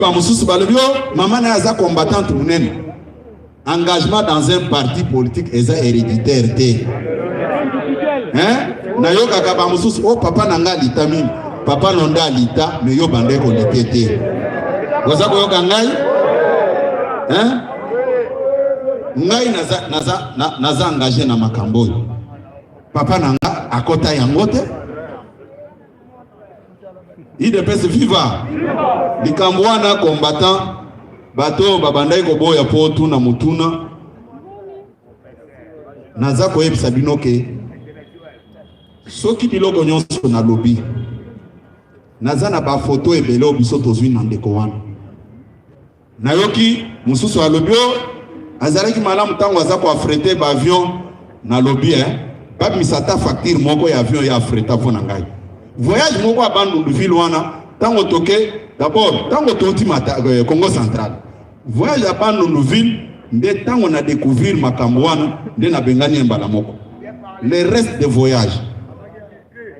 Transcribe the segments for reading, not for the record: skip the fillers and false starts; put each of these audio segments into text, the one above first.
Bamosusu balobi o mama na ye aza combattante monene. Engagement dans un parti politique eza héréditaire te. Hein? Nayokaka bamosusu o papa na ngai alita mingi, papa no nde alita, mais yo banda ekolite te. Oza koyoka ngai? Hein? Ngai naza, naza, na, naza engagé na makambo oyo. Papa na nga akota yango te. Udps viva! Likambo wana combattant bato oyo babandaki koboya mpo otuna motuna, naza koyebisa bino ke soki biloko nyonso nalobi, naza na bafoto ebele oyo biso tozwi na ndeko wana. Nayoki mosusu alobi o azalaki malamu ntango aza ko affrete ba avion. Nalobi eh, babimisa ata facture moko ya avion ya affreta mpo na ngai voyage moko ya Bandundu ville wana. Ntango toke d'abord, ntango touti Congo central, voyage ya Bandundu ville nde ntango na découvrir makambo wana nde nabengani ye mbala moko. Le reste de voyage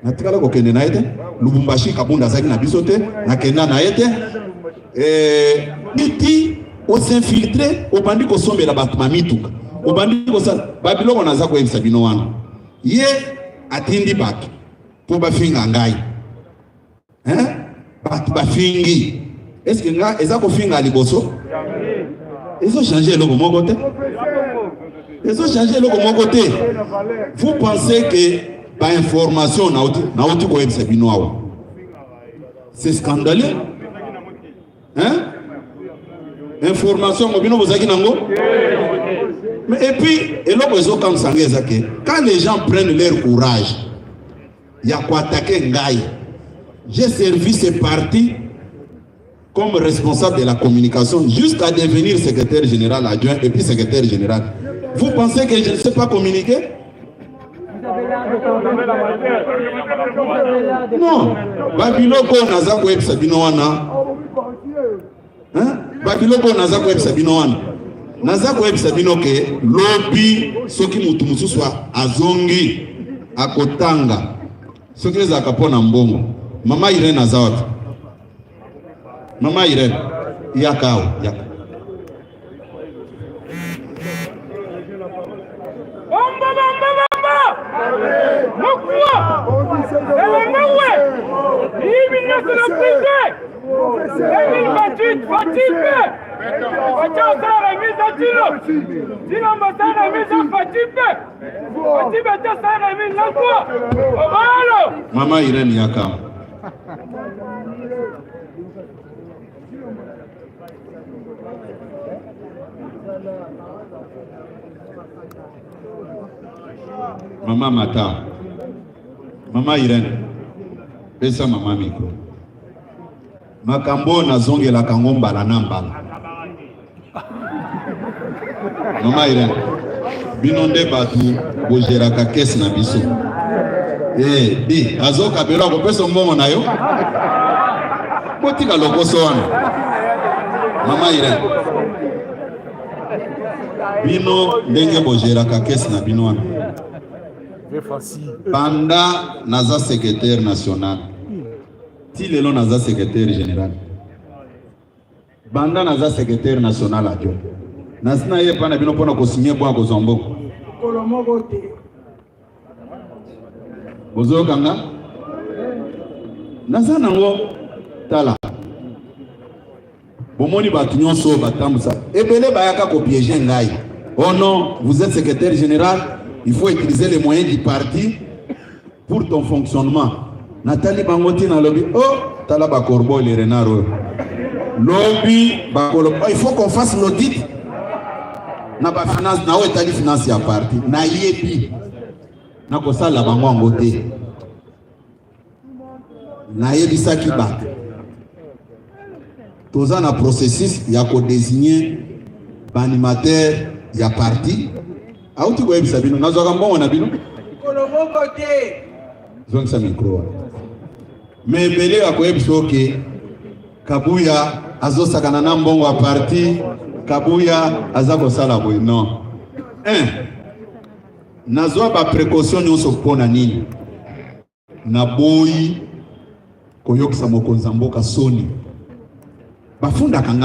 natikala kokende na ye te. Lubumbashi Kabunda azalaki na biso te, nakenda na ye te. Ti osinfiltre, obandi kosombela bato mamituka, obandi kosala babiloko. Naza koyebisa bino wana, ye atindi bato mpo bafinga ngai, hein? Bato bafingi, eske nga eza kofinga liboso ezochange eloko moko te? Ezochange eloko moko te. Vous pensez que bainformation nauti koyebisa bino awa, c'est scandaleux, hein? Information yango bino bozalaki nango? Mais et puis eloko ezokamwisa ngai eza ke quand les gens prennent leur courage ya koatake ngai, j'ai servi ce parti comme responsable de la communication jusqu'à devenir secrétaire général adjoint et puis secrétaire général. Vous pensez que je ne sais pas communiquer? Non. Babiloko naza koyebisa bino wana, hein? Babiloko naza koyebisa bino wana, naza koyebisa bino ke lobi soki motu mosusu azongi akotanga, soki ezalaka mpo na mbongo. Mama Irene aza wapi? Mama Irene, yaka awa, yaka. Bomba, bomba, bomba! Mokuwa! Elengawe! Miyibi nyonso na prison! 2028, Fatshi mpe! Fatshi osala remise ya Tshilo! Tshilombo osala remise ya Fatshi mpe! Fatshi bete osala remise na kwa! Obalo! Mama Irene, yaka. Mama Mata, Mama Irene, pesa mama micro. Makambo oyo nazongelaka yango mbala na mbala. Mama Irene, bino nde bato bogeraka kese na biso. Eh, di azokabela akopesa mbongo na yo. Botika lokoso wana. Mama Irene, bino ndenge bogeraka kese na bino wana. Banda naza secrétaire national ti lelo naza secrétaire général. Banda naza secrétaire national adjoint, nasi na ye epai na bino mpona kosinye bwa kozwa mbongo. Mokolo moko te. Bozoyoka nga? Naza nango. Tala, bomoni bato nyonso oyo batambusa ebele bayaka kopiéger ngai: oh non, vous êtes secrétaire général, il faut utiliser les moyens du parti pour ton fonctionnement. Natali bango ti nalobi: oh, tala bacorbeau, le renard oyo lobi bakolo, oh, il faut qu'on fasse l'audit na bafinance na oyo etali finance ya parti. Nayebi nakosala bango yango te. Nayebisaki bato toza na processus ya kodésigner baanimateur ya parti. Auti koyebisa bino, nazwaka mbongo na bino? Mokolo moko te. Zongisa micro wana. Me ebele ya koyebisa oke Kabuya azosakana na mbongo ya parti, Kabuya aza kosala boye, non. Un, nazwa baprécaution nyonso. Mpo na nini? Naboyi koyokisa mokonzi ya mboka soni. Bafundaka nga.